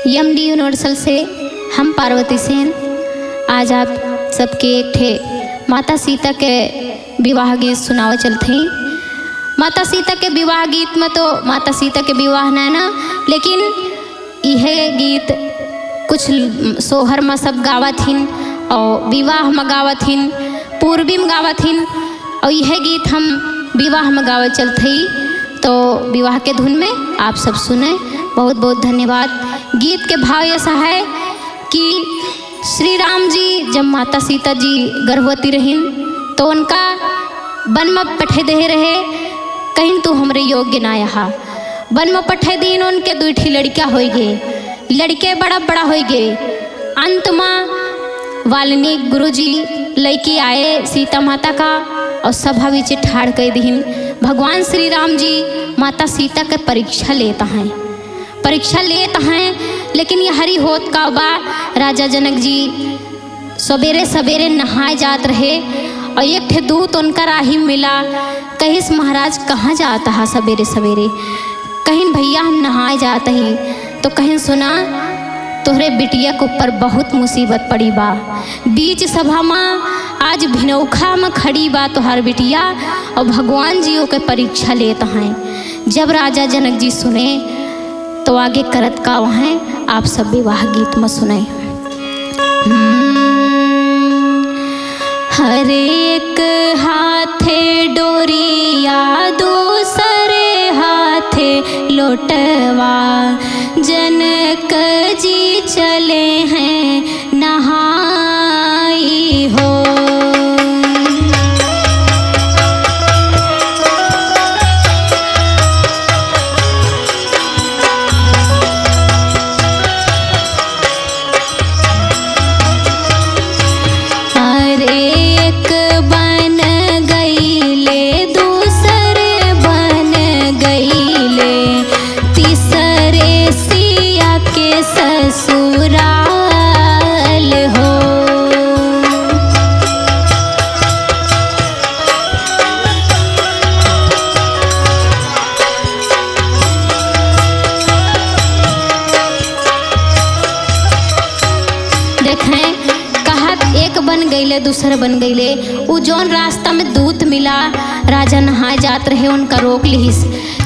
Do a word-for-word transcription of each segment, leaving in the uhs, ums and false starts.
यम डी यूनिवर्सल से हम पार्वती सेन आज आप सबके एक ठे माता सीता के विवाह गीत सुनावे चलत हई। माता सीता के विवाह गीत में तो माता सीता के विवाह ना ना, लेकिन इहे गीत कुछ सोहर में सब गावत हिन और विवाह में गावत हिन, पूर्वी में गावत हिन और इहे गीत हम विवाह में गावे चलत हई। तो विवाह के धुन में आप सब सुने। बहुत बहुत धन्यवाद। गीत के भाव ऐसा है कि श्री राम जी जब माता सीता जी गर्भवती रहिन तो उनका वन में पठे देहे रहे, कहिन तू हमरे योग्य ना अहा। वन में पठे दीन, उनके दुई ठी लड़का होई गए, लड़के बड़ा बड़ा होई गए। अंत में वाल्मीकि गुरु जी लइके आए सीता माता का और सभा बीच ठाड़ कर दीन। भगवान श्री राम जी माता सीता के परीक्षा लेत हैं, परीक्षा लेत हैं, लेकिन ये हरी होत का बा। राजा जनक जी सबेरे सबेरे नहाए जात रहे और एक ठे दूत उनका राही मिला, कहिस, "महाराज, कहाँ जात हा सबेरे सबेरे?" कहिन, "भैया, हम नहाए जात ही।" तो कहिन, "सुना, तोहरे बिटिया के ऊपर बहुत मुसीबत पड़ी बा। बीच सभा मा आज भिनौखा मा खड़ी बा तोहार बिटिया और भगवान जी ओके परीक्षा लेत हैं।" जब राजा जनक जी सुने तो आगे करत का वहें आप सब विवाह गीत में सुने। हम्म, हर एक हाथे डोरिया, दूसरे हाथे लोटवा, जनक जी चले हैं नहाई हो। अरे एक बन गईले, दूसरे बन गईले, तीसरे सिया के ससुराल हो। देखें, कहत एक बन गईले, दूसर बन गईले। उ जौन रास्ता में दूत मिला, राजा नहाए जात रहे, उनका रोक लिहिस।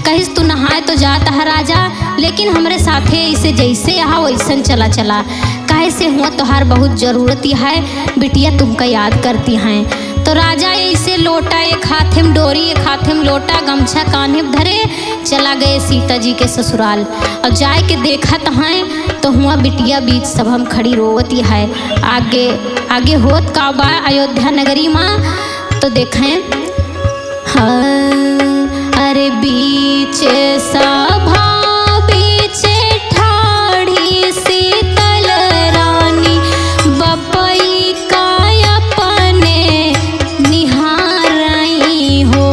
कहिस, "तू नहाए तो जात हा राजा, लेकिन हमरे साथे ऐसे जैसे अहा वैसन चला चला, काहे से हुआ तोहार बहुत जरूरत है, बिटिया तुमका याद करती हैं।" तो राजा ऐसे लोटा एक हाथे में डोरी, एक हाथे में लोटा, गमछा कान्हे में धरे, चला गए सीता जी के ससुराल। और जाए के देखत हैं तो हुआ बिटिया बीच सभा में खड़ी रोवती है। आगे, आगे होत का बा अयोध्या नगरी मा, तो देखें। हाँ, अरे बीच सभा बीच ठाढ़ी शीतल रानी, बपई का अपने निहारई हो।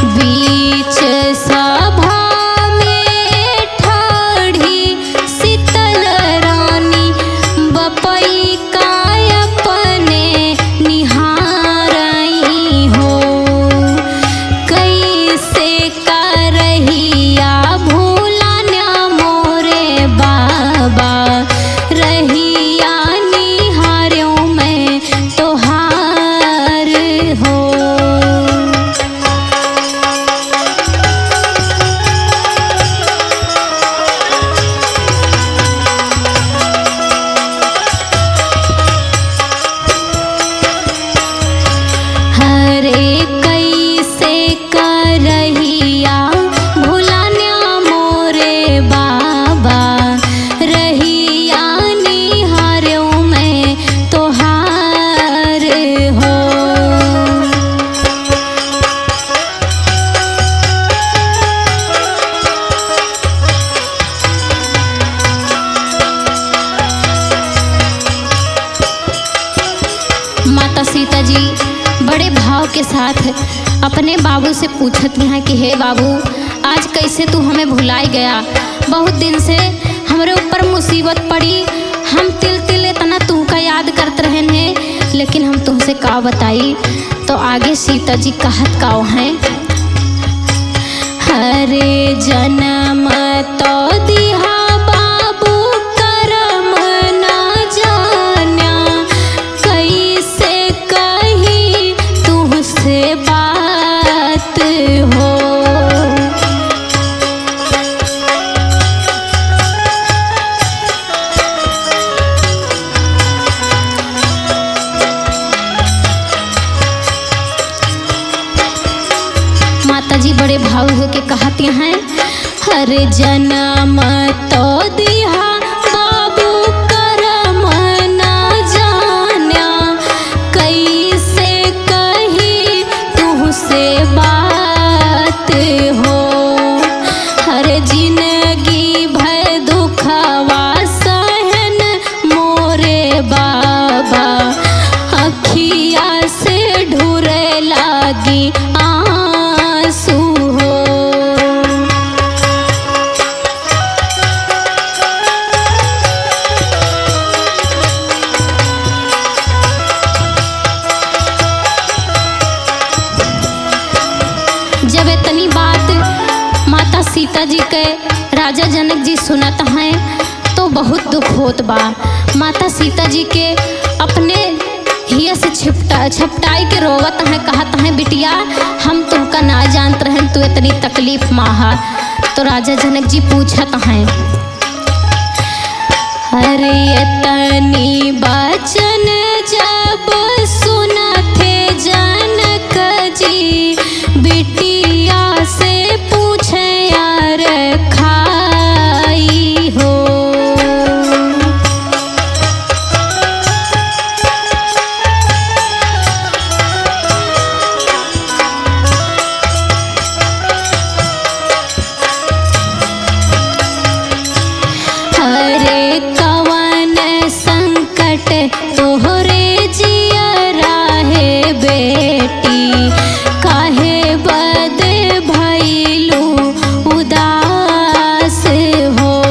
बीच सभा में ठाढ़ी शीतल रानी, बपई का अपने निहारई हो। कैसे का रहिया भूलान्या मोरे बाबा, रहिया निहार्यो मैं तोहार हो। हरे कैसे करहिया भुलान्या मोरे बाबा, रहिया निहार्यो मैं तोहार हो। माता सीता जी बड़े भाव के साथ अपने बाबू से पूछत हैं कि हे बाबू, आज कैसे तू हमें भुलाए गया? बहुत दिन से हमरे ऊपर मुसीबत पड़ी, हम तिल तिल इतना तुमका याद करत रहन हैं, लेकिन हम तुमसे का बताई। तो आगे सीता जी कहत काव हैं, हरे जन्म तो दिहा बाबा हर जनम तो दिहा बाबू करम ना जान्या, कैसे कही तुहसे बात हो। हर जिनगी भर दुखवा सहन मोरे बाबा, अखिया से ढुरे लागी आंसू हो। जब इतनी बात माता सीता जी के राजा जनक जी सुनत हैं, तो बहुत दुख होत बा। माता सीता जी के अपने हिय से छिपटा-, छपटाई के रोवत हैं, कहत हैं, "बिटिया, हम तुमका ना जानत रहन, तू इतनी तकलीफ मा हा।" तो राजा जनक जी पूछत हैं, अरे इतनी बचन जब सुनथे जनक जी, बिटिया से पूछे यार खाई हो। अरे कवन संकट तोहरे जियरा हे बेटी, काहे बदे भइलू उदास हो।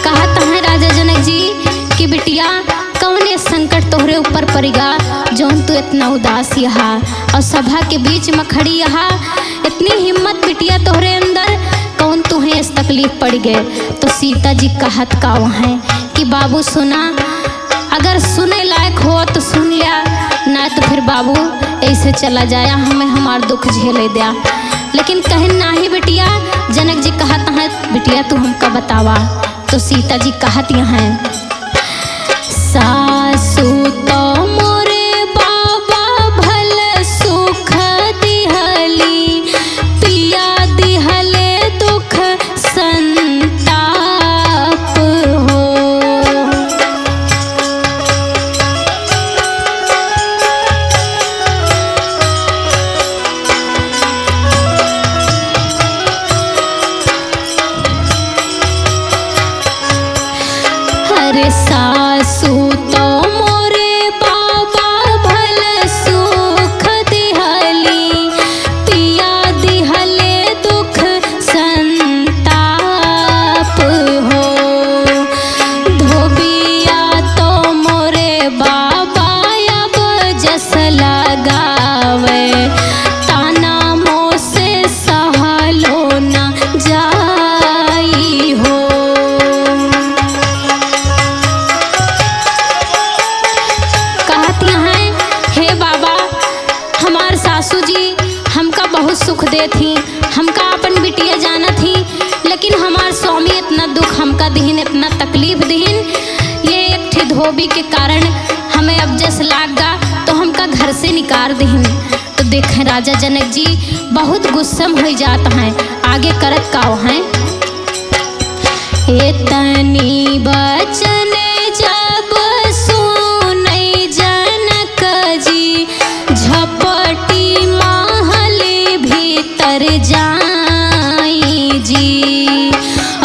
कहत हैं राजा जनक जी कि बिटिया, कौने संकट तोहरे ऊपर परिगा, जौन तू इतना उदास यहा और सभा के बीच में खड़ी यहा, इतनी हिम्मत बिटिया तोहरे अंदर, कौन तुहें इस तकलीफ पड़ गए? तो सीता जी कहत का हैं कि बाबू सुना, अगर सुने लायक हो तो सुन ल्या, ना तो फिर बाबू ऐसे चला जाया, हमें हमार दुख झेले द्या। लेकिन कहिन नाही बिटिया, जनक जी कहत हैं, "बिटिया तू हमका बतावा।" तो सीता जी कहत हैं, सासू तो मोरे बाबा भल सुख दिहली, पिया दिहले दुख संताप हो। अरे सासू तो मोरे बाबा भल सुख दिहली, पिया दिहले दुख संताप हो। धोबिया तो मोरे बाबा अब जस लगावे, ताना मोसे सहलो ना जाई हो। कहत हैं, हे बाबा, हमार सासू जी हमका बहुत सुख देत ही, हमका अपन बिटिया जानत ही, लेकिन हमार स्वामी इतना दुख हमका दिहिन, इतना तकलीफ दिहिन, ये एक ठे धोबी के कारण हमें अब जस लाग गा, तो हमका घर से निकार दिहिन। तो देखें राजा जनक जी बहुत गुस्सम होइ जात हैं, आगे करत का हैं। एतनी बचन जब सुनै जनक जी, झपटी महल भीतर जाई जी।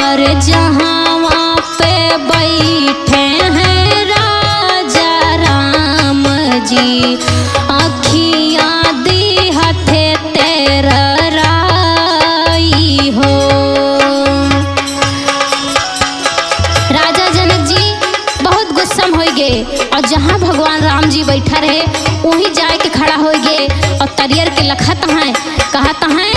और जहाँ पे बैठे हैं राजा राम जी, अखियाँ दिहथे तेरा राई हो। राजा जनक जी बहुत गुस्सा में होइ गए और जहाँ भगवान राम जी बैठा रहे, वहीं जाए के खड़ा होइ गए और तरियर के लखत हैं, कहत हैं,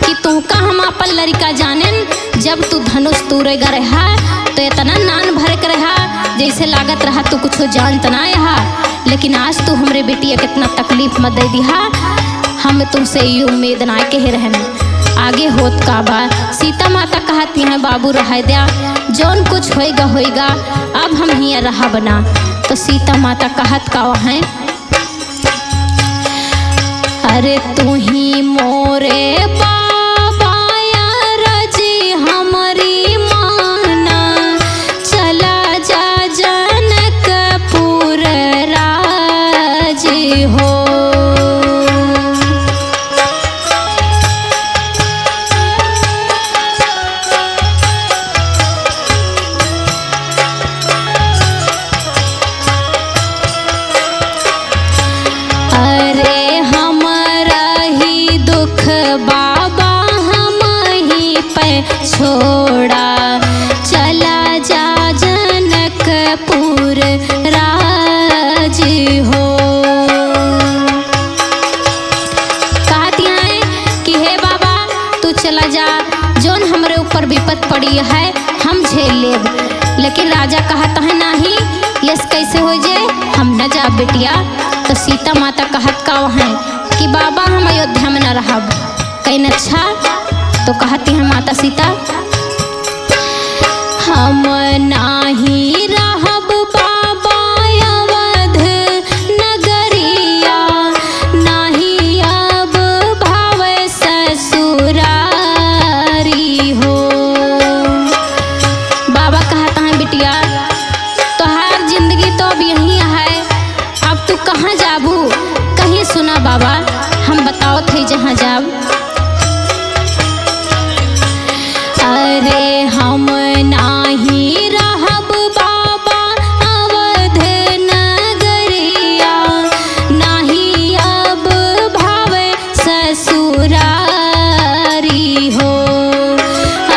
कि तुहका हम आपन लरिका जानेन, जब तू धनुष तूरे गा रहा, तो इतना नान भरे के रहा, जैसे लागत रहा तू कुछो जानत ना रहा, लेकिन आज तू हमरे बिटिया के इतना तकलीफ मत दे दिहा, हम तुमसे ई उम्मीद ना कहे रहन। आगे होत का बा। सीता माता कहत हैं, "बाबू रहे द्या, जौन कुछ होइगा होइगा, अब हम हियाँ रहब ना।" तो सीता माता कहत का हैं, "अरे तू ही मोरे बाबा, अरजी हमरी माना, चला जा जनकपुर राज हो।" अरे हमरा ही दुख बाबा हमही पे छोड़ा, चला जा जनकपुर राज हो। कहत हैं कि हे बाबा, तू चला जा, जौन हमरे ऊपर विपत पड़ी है, हम झेल लेब। लेकिन राजा कहत हैं, "नाही, यस कैसे हो जे, हम न जाब बिटिया।" तो सीता माता कहत का हैं कि बाबा, हम अयोध्या में न रहब। कहिन अच्छा, तो कहत हैं माता सीता, "हम नाही रहब बाबा अवध नगरिया, नाही अब भावे ससुरारी हो।" बाबा कहत हैं, "बिटिया, तोहार जिंदगी तो अब यहीं है, अब तू कहाँ जाबू? कहीं सुना बाबा, हम बतावत है जहाँ जाब।" अरे हम नाही रहब बाबा अवध नगरिया, नाही अब भावे ससुरारी हो।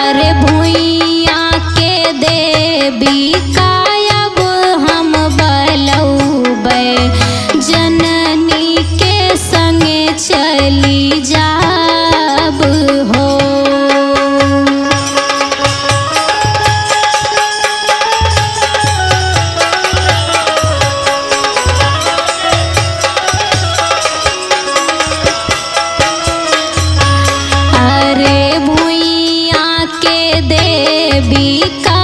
अरे भुइयाँ के देवी का अब हम बलौबै, जननी के संगे चली जाब हो। अरे भुइयाँ के देवी का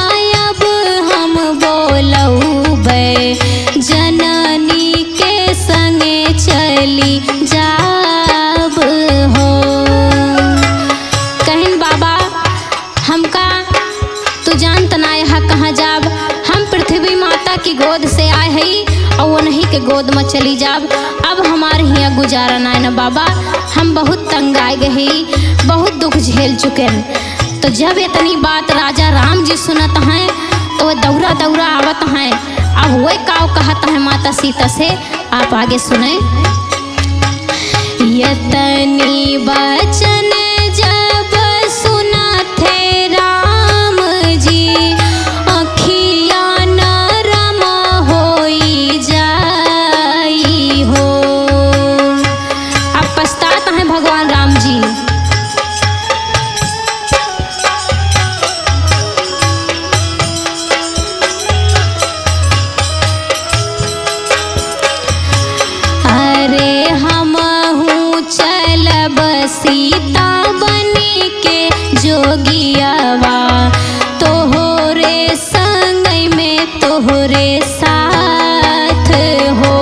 अब हम बोलौबै, जननी के संगे चली जाब हो। कहिन बाबा, हमका तू जानत ना यहाँ कहाँ जाब, हम पृथ्वी माता की गोद से आए हई और उन्हीं के गोद में चली जाब। अब हमार हियाँ गुजारा नाय न बाबा, हम बहुत तंग आए गए हई, बहुत दुख झेल चुके हैं। तो जब इतनी बात राजा राम जी सुनत हैं तो वह दौरा दौरा आवत हैं। अब वह काव कहत हैं माता सीता से, आप आगे सुने। यतनी वचन जब सुनत हे राम जी, अखिया नरम होई जाई हो। अब पछतात हैं भगवान राम जी। अरे हमहूँ चलब सीता बन के जोगियवा, तोहरे संग में तोहरे साथ हो।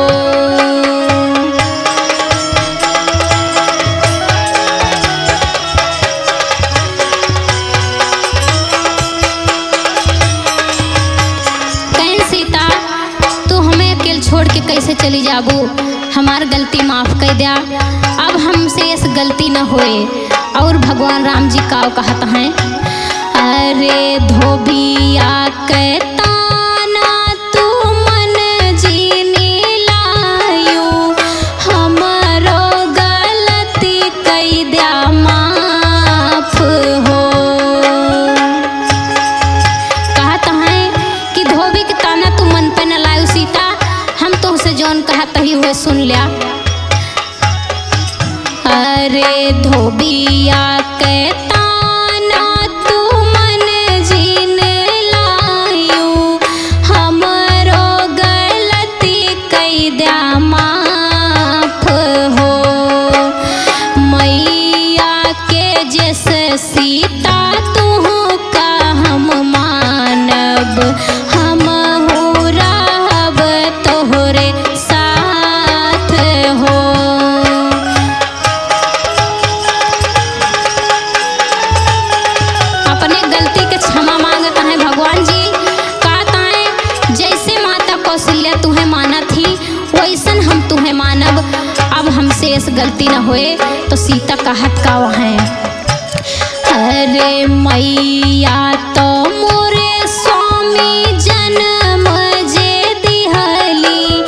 कहिन सीता, तू हमें अकेल छोड़ के कैसे चली जाबू? हमार गलती माफ कर द्या, अब हमसे ऐस गलती न होए। और भगवान राम जी काव कहत हैं, अरे धोबिया के ताना तू मन जिन लायू, हमरो गलती कई द्या माफ हो। कहत हैं कि धोबी के ताना तू मन पे न लायू सीता, हम तोहसे जौन कहत ही हुए सुन ल्या। अरे धोबिया के ताना तू मन जिन लायू, हमरो गलती कई द्या माफ हो। मैया के जैसे गलती न होए, तो सीता कहत का वहाँ, "अरे मैया तो मोरे स्वामी जनम जे दिहली,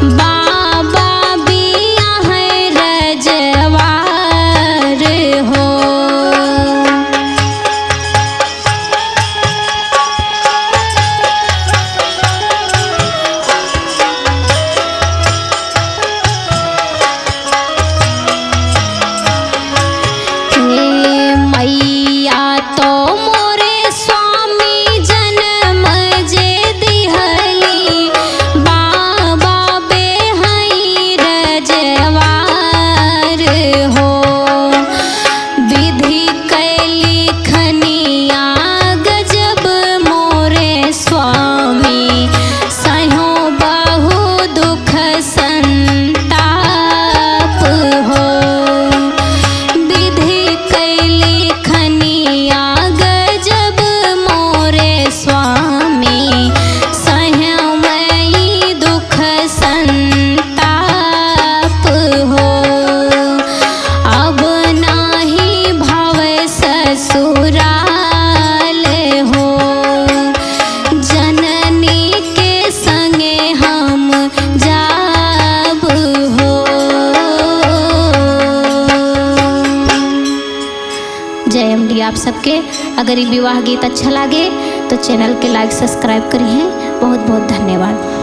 बाबा बियाहे रजवार हो।" हे मैया तो मोरे स्वामी जनम जे दिहली, बाबा बियाहे रजवार हो। विधि कै लिखनिया गजब मोरे स्वामी, सह्यो बहु दुख संताप हो। विधि कै लिखनिया गजब मोरे स्वामी, सह्यो वही दुख संताप हो। अब नाही भावे ससुराल हो, जननी के संगे हम जाब हो। जय अम्बे आप सबके। अगर ये विवाह गीत अच्छा लागे तो channel के like subscribe करिहें। बहुत बहुत धन्यवाद।